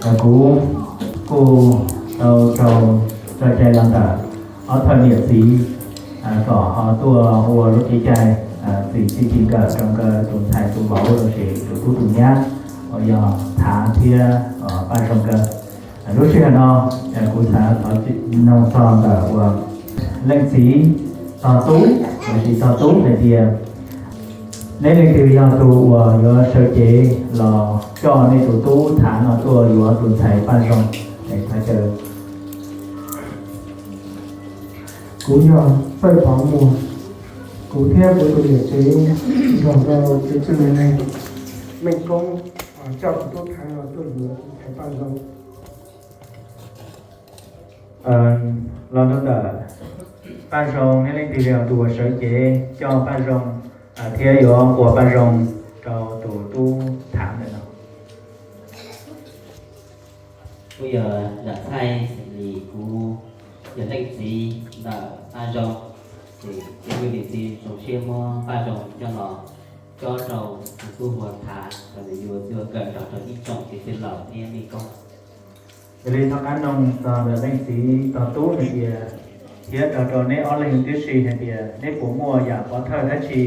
Kuv kuj tau raug tso cai los ntawm ob thawj niam txiv kom ho tuaj ua lub kev cai txiv txij txij nkawm rau nkawd tus ntxhais tus vauv lossis tus tub tus nyab uas yog Thav thiab Paj Zoo nkawd. Lub sij hawm no kuv xav thov noog txog ntawm uas leej txiv tog tub lossis tog tub hais tias neb leej twg yog tus uas yuav sawv cev los coj nej tus tub Thav no tuaj yuav tus ntxhais Paj Zoo? Thov caw. Kuv yog Txawj Pov Muas, kuv thiab kuv tus niam tsev nrog rau kev txwj laws neeg Meej Koob coj kuv tub Thav no tuaj yuav tus ntxhais Paj Zoo. Los rau ntawm Paj Zoo, neb leej twg yog tus uas sawv cev coj Paj Zoo thiab yuav ua Paj Zoo rau tus tub Thav ntawm no? Kuv yog Nam Txhaij Xeem Lis, kuv yog leej txiv ntawm Paj Zoo, ces kuv niam txiv zoo siab muab Paj Zoo coj los cob rau tus tub hu ua Thav kom nws yuav txij nkawm nrog rau ib tsoom kev txwj laus thiab Meej Koob. Yog li thov qab noog txog ntawm leej txiv tog tub hais tias thiab nrog rau neb ob leeg tib si hais tias neb puas muaj yam pov thawj dab tsi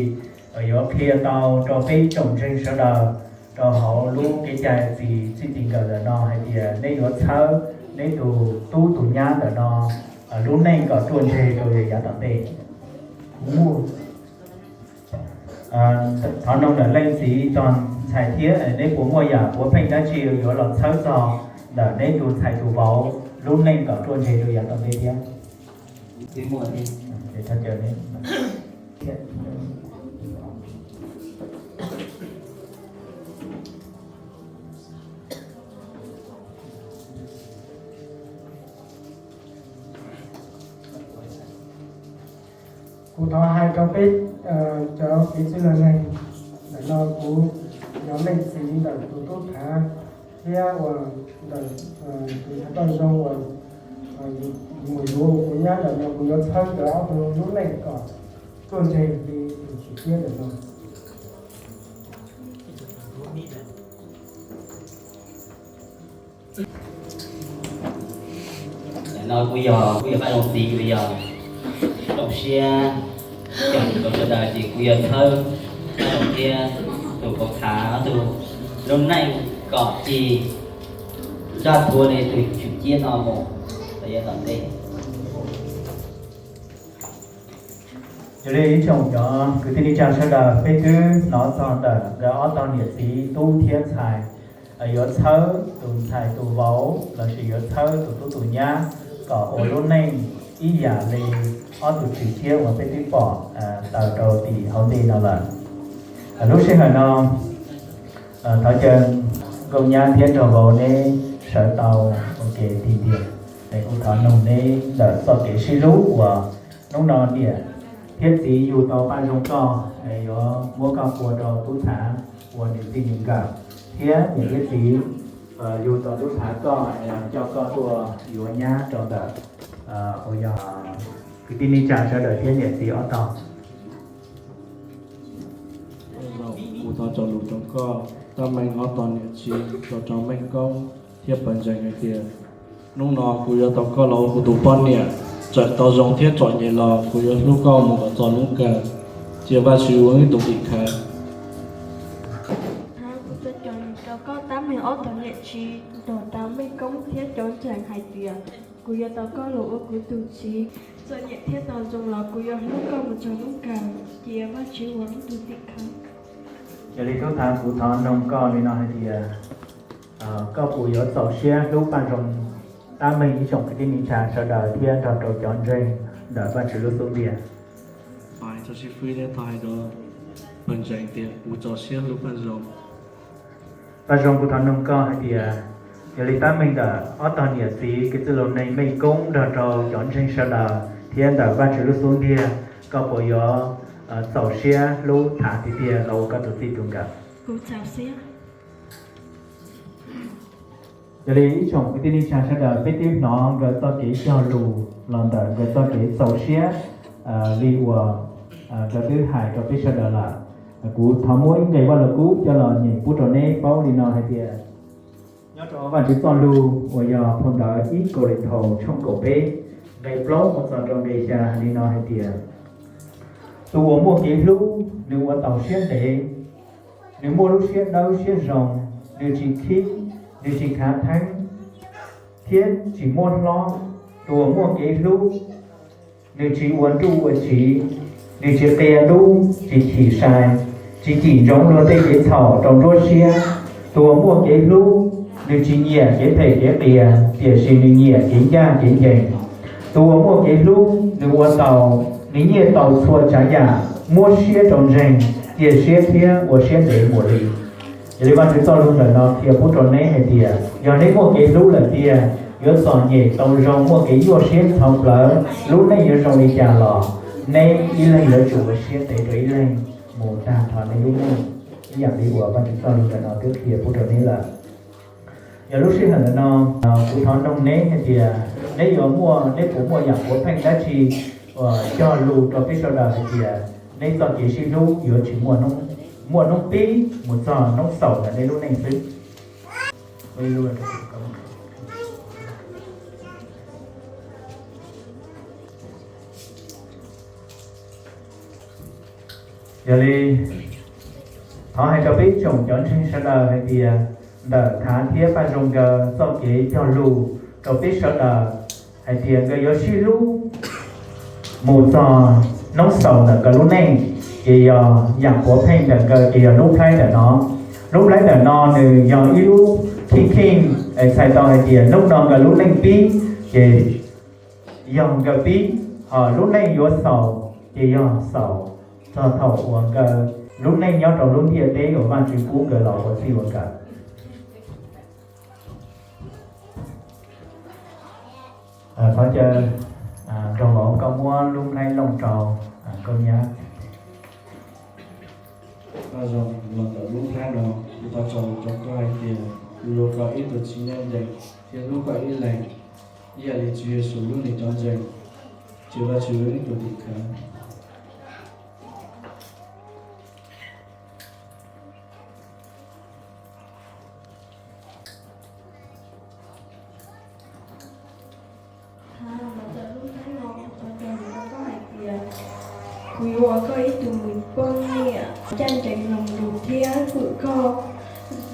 uas yuav qhia tau rau peb ib tsoom ntseeg sawv daws rau hauv lub kev cai txiv txij txij nkawm ntawm no hais tias neb yuav txhawb neb tus tub tus nyab ntawm no lub neej kom ruaj ntseg rau yav tom ntej? Kuv muaj. Thov noog ntawm leej txiv tog ntxhais thiab, neb puas muaj yam puav pheej dab tsi yuav los txhawb txog ntawm neb tus ntxhais tus vauv lub neej kom ruaj ntseg rau yav tom ntej thiab? Tsis muaj thiab. Ces thov caw neb. Kuv thov hais rau peb cov kev txwj laug neeg, ntawm no kuv yog leej txiv ntawm tus tub Thav thiab uas ntawm tus ntxhais Paj Zoo uas mus yuav kuv nyab ntawm no, kuv yuav txhawb nkawd ob tug lub neej kom ruaj ntseg li tus tswv ciab ntawm no. Ntawm no kuv yog, kuv yog Paj Zoo txiv, kuv yog zoo siab coj rau sawv daws ces kuv yuav txhawb Paj Zoo thiab tus Pov Thav ob tug lub neej kom tsis nrog rau li tus tswv ciab no mus rau yav tom ntej. Yog li ib tsoom cov kwv tij neej tsa sawv daws, peb twb hnov txog ntawm nkawd ob tog niam txiv tub thiab ntxhais yuav txhawb tus ntxhais tus vauv lossis yuav txhawb tus tub tus nyab kom ua lub neej ib yam li ob tug tswv ciab uas peb twb pom tawm rau tim hauv ntej no lawm. Lub sij hawm no thov caw nkauj nyab thiab nraug vauv neb sawv tau ua ke tiag tiag. Es kuv thov noog neb ntawm txoj kev sib hlub uas hnub no niam thiab txiv yug tau Paj Zoo koj, yuav muab koj ua rau tub Thav ua nws txij nws nkawm, thiab niam thiab txiv yug tau tub Thav koj, coj koj tuaj yuav nyab rau ntawm uas yog kwv tij neej tsa sawv daws thiab niam txiv ob tog. Kuv thov cog lus rau koj tab meeg ob tog niam txiv, rau rau Meej Koob thiab Pawg Ntseeg hais tias hnub no kuv yuav tau koj los ua kuv tus poj niam, txawm tau zoo thiab txom nyem los kuv yuav hlub koj mus kom txog hnub kawg, cia Vajtswv ua wb tus tim khawv. Kuv thov cog lus rau koj tab meeg ob tog niam txiv, rau rau Meej Koob thiab cov ntseeg hais tias kuv yuav tau koj los ua kuv tus txiv, txom nyem thiab tau zoo los kuv yuav hlub koj mus txog hnub kawg, cia Vajtswv ua wb tus tim khawv. Yog li tub Thav, kuv thov noog koj li no hais tias koj puas yuav txaus siab hlub Paj Zoo tab meeg ib tsoom kwv tij neej tsa sawv daws thiab nrog rau cov ntseeg ntawm Vajtswv lub xub ntiag? Paj Zoo, kuv txaus siab hlub Paj Zoo. Paj Zoo, kuv thov noog koj hais tias yog li tab meeg ntawm ob tog niam txiv kwv tij laus neeg Meej Koob nrog rau cov ntseeg sawv daws thiab ntawm Vajtswv lub xub ntiag, koj puas yuav txaus siab hlub Thav tiag tiag los ua koj tus txij tus nkawm? Yog li ib tsoom kwv tij neej tsa sawv daws, peb twb hnov nkawd txoj kev cog lus los ntawm nkawd txoj kev txaus siab li uas nkawd twb hais rau peb sawv daws lawm. Kuv thov muab ib nqe Vaj Lug Kub coj los nyeem pub rau neb paub li no hais tias, Nyob rau Vajtswv txoj lus uas yog phau ntawv ib Kauleethaus tshooj kaum peb, nqe plaub mus txog rau nqe xya hais li no hais tias, tus uas muaj kev hlub nws ua taus siab ntev, nws muaj lub siab dawb siab zoo, nws tsis khib, nws tsis khav theeb thiab tsis muab hlob. Tus uas muaj kev hlub nws tsis ua nruj ua tsiv, nws tsis qia dub, tsis chim sai, tsis cim ntsoov luag tej kev txhaum rau nruab siab. Tus uas muaj kev hlub nws tsis nyiam kev phem kev qias, tiam sis nws nyiam kev ncaj kev ncees. Tus uas muaj kev hlub nws ua taus, nws nyiaj taus txhua tsav yam, muab siab rau ntseeg, cia siab thiab ua siab ntev mus li. Yog li Vajtswv txoj lus ntawm no qhia pub rau neb hais tias yog neb muaj kev hlub lawm tiag, yuav txom nyem tau zoo, muaj kev nyuaj siab ntxhov plawv, lub neej yuav zoo li cas los neb ib leeg yuav tsum ua siab ntev rau ib leeg mus tag nrho neb lub neej, ib yam li uas Vajtswv txoj lus ntawm no twb qhia pub rau neb lawm. Yog lub sij hawm ntawm no, kuv thov noog neb hais tias neb yuav muaj, neb puas muaj yam puav pheej dab tsi uas cog lus rau peb sawv daws hais tias neb txoj kev sib hlub yuav tsis muaj hnub pib mus txog hnub xaus ntawm neb lub neej xwb. Yog li, thov hais rau peb tsoom cov ntseeg sawv daws hais tias ntawm Thav thiab Paj Zoo nkawd txoj kev cog lus rau peb sawv daws hais tias nkawd yuav sib hlub mus txog hnub xaus ntawm nkawd lub neej, ces yog yam puav pheej ntawm nkawd ces yog lub nplhaib ntawm no. Lub nplhaib ntawm no nws yog ib lub kheej kheej txhais tau hais tias hnub no nkawd lub neej pib, ces yog nkawd pib, ho lub neej yuav xaus ces yog xaus txog thaum uas nkawd lub neej nyob rau lub ntiaj teb uas Vajtswv pub nkawd los ua txij ua nkawm. Thov caw nraug vauv koj muab lub nplhaib looj rau koj nyab. Paj Zoo, los ntawm lub nplhaib no, kuv thov tso lus rau koj hais tias kuv yuav koj ib tug txiv neej ncees thiab hlub koj ib leeg, ib yam li Tswv Yexus hlub nws cov ntseeg, ces Vajtswv hlub ib tug tim khawv. Thov los ntawm lub nplhaib no, kuv thov tso lus rau koj hais tias kuv yuav ua koj ib tug poj niam ncaj ncees mloog lus thiab fwm koj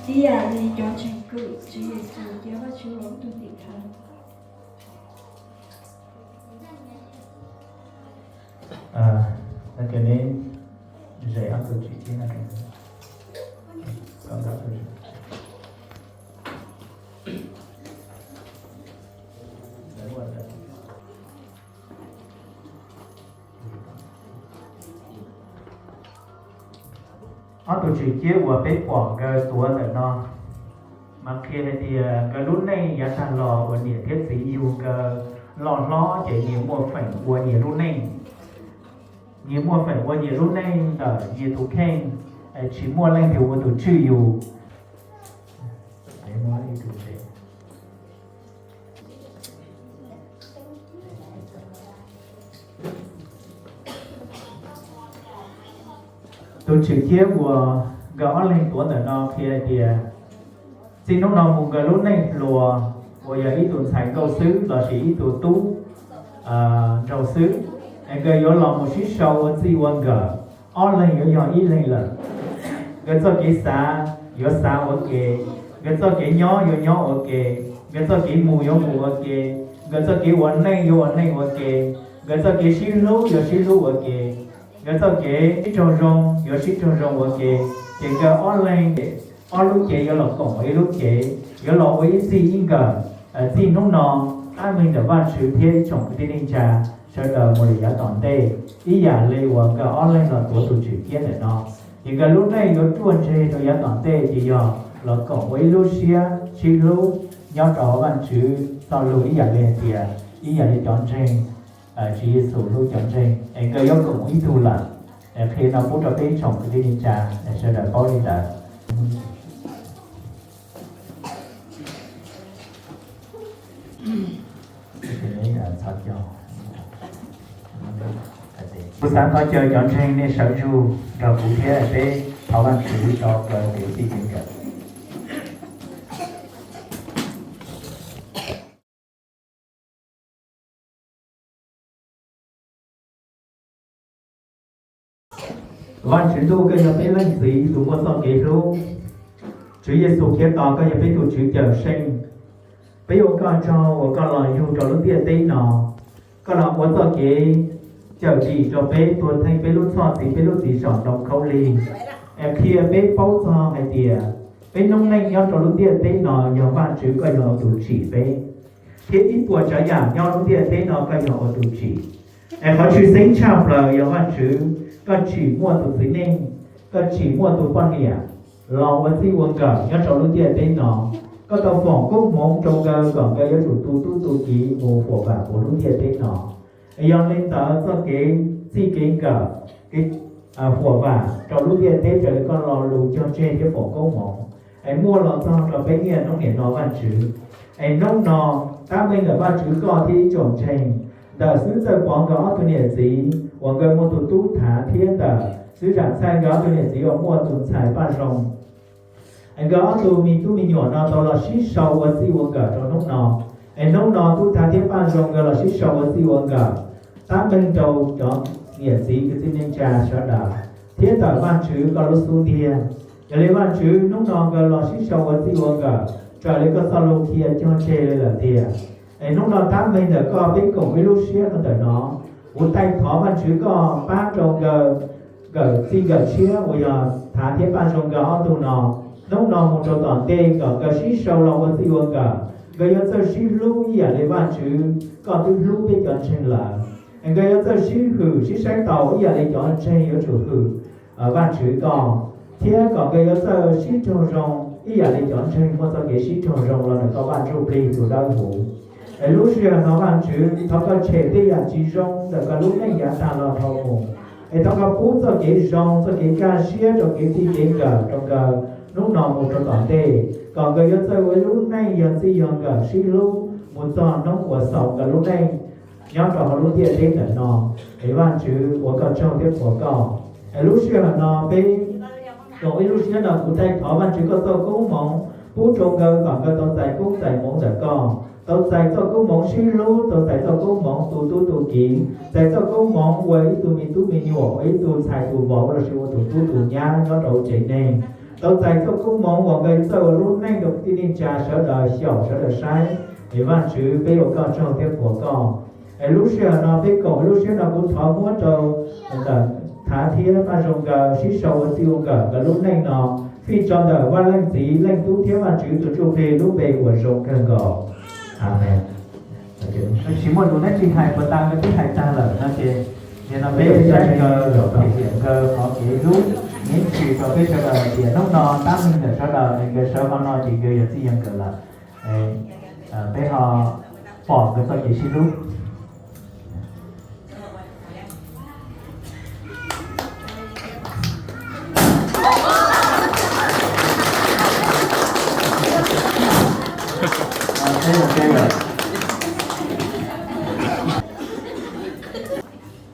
ib yam li cov ntseeg fwm Tswv Yexus, ces Vajtswv hlub ib tug tim khawv. Ces neb zes ob tug tsis thiab na. Ob tug tswm ciab uas peb pom nkawd tuav ntawm no, mas qhia hais tias nkawd lub neej yav tag los uas niam thiab txiv yug nkawd loj hlob ces nyias muaj feem ua nyias lub neej. Nyias muaj feem ua nyias lub neej ntawm nyias tus kheej, tsis muaj leej twg ua tus tswj yus. Tus tswm ciab uas nkawd ob leeg tuav ntawm no qhia hais tias txij hnub no mus nkawd lub neej hluas uas yog ib tug ntxhais nkauj xwb lossis ib tug tub nraug xwb, es nkawd yuav los mus sib sau ua txij ua nkawm, ob leeg yuav yog ib leeg lawm. Nkawd txoj kev xav yuav xav ua ke, nkawd txoj kev nyob yuav nyob ua ke, nkawd txoj kev mus yuav mus ua ke, nkawd txoj kev ua neej yuav ua neej ua ke, nkawd txoj kev sib hlub yuav sib hlub ua ke, nkawd txoj kev sib raug zoo yuav sib raug zoo ua ke, ces nkawd ob leeg, ob lub cev yuav los koom ua ib lub cev, yuav los ua ib txij ib nkawm. Txij hnub no, ab meeg ntawm Vajtswv thiab ib tsoom kwv tij neej tsa sawv daws mus li yav tom ntej, ib yam li uas nkawd ob leeg los tuav tus tswm ciab ntawm no, ces nkawd lub neej yuav ruaj ntseg rau yav tom ntej ces yog los koom ua ib lub siab sib hlub nyob rau Vajtswv txoj lus ib yam li hais tias, ib yam li cov ntseeg Tswv Yexus hlub cov ntseeg, es nkawd yuav koom ib tug lawm. Es qhia no pub rau peb ib tsoom kwv tij neej tsa sawv daws paub li ntawd. Kuv xav thov caw cov ntseeg nej sawv ntsug nrog kuv thiab peb thov Vajtswv rau kev txij kev nkawm. Vaajtswv Ntuj, koj yog peb Leej Txiv tus muaj txoj kev hlub. Tswv Yexus Khetos, koj yog peb tus Tswv Cawmseej. Peb ua koj tsaug uas koj los yug rau lub ntiaj teb no, koj los ua txoj kev cawm dim rau peb, tuag theej peb lub txhoj txwv, peb lub txiv saum ntoo khaub lig, es qhia peb paub txog hais tias peb noob neej nyob rau lub ntiaj teb no yog Vaajtswv koj yog tus tsim peb, thiab ib puas tsav yam nyob lub ntiaj teb no koj yog ua tus tsim. Es qhov tshwj xeeb tshaj plaws yog Vaajtswv koj tsim muaj tus txiv neej, koj tsim muaj tus poj niam los ua txij ua nkawm nyob rau lub ntiaj teb no. Koj tau foom koob hmoov rau nkawd kom nkawd yuav tsum tu tub tu kiv mus huam vam puv lub ntiaj teb no. Yog li ntawd txoj kev txij kev nkawm, kev huam vam rau lub ntiaj teb raws li koj lo lus cog tseg thiab foom koob hmoov es muaj los txog rau peb niaj hnub niam no Vaajtswv. Es hnub no tab meeg ntawm Vaajtswv koj thiab ib tsoom ntseeg, ntawm xib hwb Txawj Pov nkawd ob tug niam txiv uas nkawd muaj tus tub Thav thiab ntawm xib hwb Zam Txhaj nkawd ob tug niam txiv uas muaj tus ntxhais Paj Zoo. Es nkawd ob tug me tub me nyuam no tau los sib sau ua txij ua nkawm rau hnub no. Es hnub no tub Thav thiab Paj Zoo nkawd los sib sau ua txij ua nkawm, tab meeg rau cov niam txiv kwv tij neej tsa sawv daws thiab ntawm Vaajtswv koj lub xub ntiag. Yog li Vaajtswv, hnub no nkawd los sib sau ua txij ua nkawm raws li koj txoj lus qhia cog tseg li lawm tiag. Es hnub no tab meeg ntawm koj peb koom ib lub siab rau ntawm no, kuv taij thov Vaajtswv koj pab rau nkawd, nkawm txij nkawm tshiab uas yog Thav thiab Paj Zoo nkawd ob tug no, hnub no mus rau tom ntej kom nkawd sib sau los ua txij ua nkawm, nkawd yuav txawj sib hlub ib yam li Vaajtswv koj twb hlub peb cov ntseeg lawm. Nkawd yuav txawj sib hwm sib saib taus ib yam li cov ntseeg yuav tsum hwm Vaajtswv koj, thiab kom nkawd yuav txawj sib raug zoo ib yam li cov ntseeg muaj txoj kev sib raug zoo los ntawm koj Vaj Ntsujplig tus Dawbhuv. Es lub sij hawm no Vaajtswv, thov koj tshem tej yam tsis zoo ntawm koj lub neej yav tag los dhau mus, es thov koj pub txoj kev zoo txoj kev kaj siab rau kev txij kev nkawm rau nkawd hnub no mus rau tom ntej, kom nkawd yuav txawj ua ib lub neej yog txij yog nkawm sib hlub mus txog hnub uas xaus nkawd lub neej nyob rau hauv lub ntiaj teb ntawm no. Es Vaajtswv, ua koj tsaug thiab qhuas koj. Es lub sij hawm no peb koom ib lub siab no kuv taij thov Vaajtswv koj txoj koob hmoov pub rau nkawd kom nkawd tau txais koob txais hmoov ntawm koj, tau txais txoj koob hmoov sib hlub, tau txais txoj koob hmoov tu tub tu kiv, txais txoj koob hmoov ua ib tug me tub me nyuam, ua ib tug ntxhais tus vauv lossis ua tus tub tus nyab nyob rau hauv tsev neeg, tau txais txoj koob hmoov uas nkawd txawj ua lub neej rau kwv tij neej tsa sawv daws xyaum sawv daws saib. Es Vaajtswv, peb ua koj tsaug thiab qhuas koj. Es lub sij hawm no peb koom ib lub siab no kuv thov muab rau ntawm Thav thiab Paj Zoo nkawd sib sau ua txij ua nkawm nkawd lub neej no fij rau ntawm Vaj Leej Txiv, Leej Tub thiab Vaajtswv tus Ntsujplig lub npe uas zoo kawg nkaus. Amees. Tsis muaj lus dab tsi hais puas tas, nkawd twb hais tag lawm no ces, nim no peb sawv daws zaum phem tiam nkawd qhov kev hlub, neb tshwm rau peb sawv daws hais tias hnub no tab meeg ntawm sawv daws es nkawd sawv hmo no ces nkawd yog txij yog nkawm lawm. Peb ho pom nkawd txoj kev sib hlub.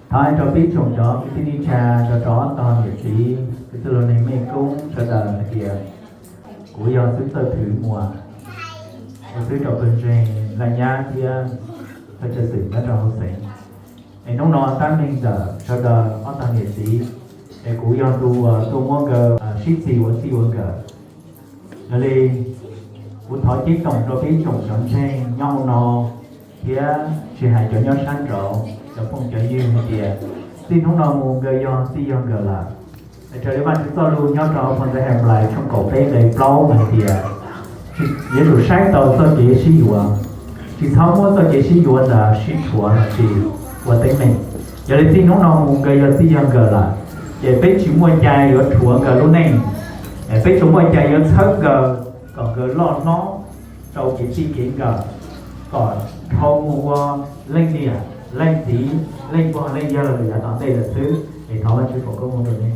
Thov hais rau peb tsoom cov kwv tij neej tsa, rau rau ob tog niam txiv, kwv tij laus neeg mej koob sawv daws hais tias kuv yog xib hwb Txawj Thwv Muas, ua xib hwb rau pawg ntseeg Laj Nyab thiab pawg tshaj xwm nyob rau hauv xeev. Es hnub no tab meeg ntawm sawv daws ob tog niam txiv, es kuv yog tus uas tuaj muab nkawd sib txig ua txij ua nkawm. Yog li, kuv thov ceeb toom rau peb tsoom cov ntseeg nyob hauv no thiab tsis hais cov nyob sab nraud, cov phooj cov ywg hais tias txij hnub no mus nkawd yog txij yog nkawm lawm. Es raws li Vajtswv txoj lus nyob rau phau ntawv Henplais tshooj kaum peb nqe plaub hais tias, yuav tsum saib taus txoj kev sib yuav, tsis txhob muab txoj kev sib yuav ntawd sib rhuav los sis ua teeb meem. Yog li txij hnub no mus nkawd yog txij yog nkawm lawm, ces peb tsis muaj cai yuav rhuav nkawd lub neej, peb tsuas muaj cai yuav txhawb nkawd kom nkawd loj hlob rau kev txij kev nkawm, kom dhau mus ua leej niam leej txiv, leej pog leej yawg lawm yav tom ntej lawm xwb. Es thov Vajtswv foom koob hmoov rau nej.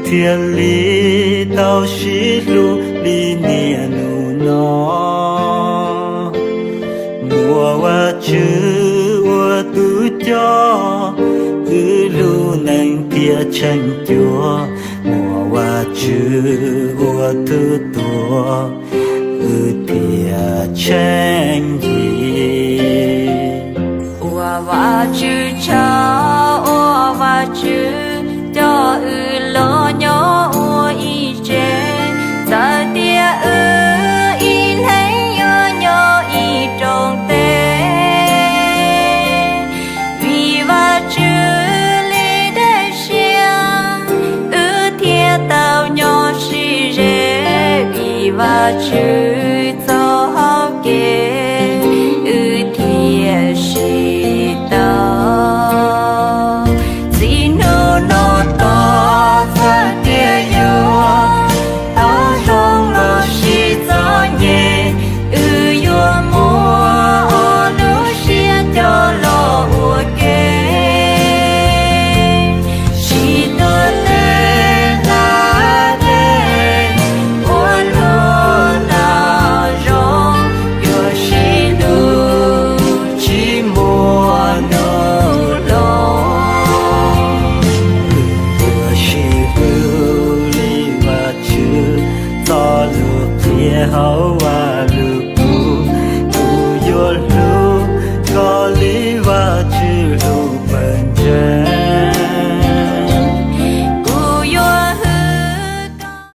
thiaj li tau sib hlub li niaj hnub no. Muaj Vajtswv ua tus coj, wb lub neej thiaj tsheej cuag. Muaj Vajtswv ua tus tuag, wb thiaj tsheej yig. Ua Vajtswv tsaug, ua Vajtswv coj, wb los nyob ua ib tse. Txawm tias wb ib leeg yuav nyob ib rooj teb, vim Vajtswv li dej siab, wb thiaj tau nyob sib ze. Vim Vajtswv txoj hau kev, wb thiaj sib tau. Txij hnub no tod txawm tias yuav tau zoo los sis txom nyem, wb yuav muab lub siab coj los ua ke. Tsis tuag tej hla dej, ua lub neej zoo, yuav sib hlub tsis muaj hnub los. Wb yuav sib hlub li Vajtswv txoj lus qhia hauv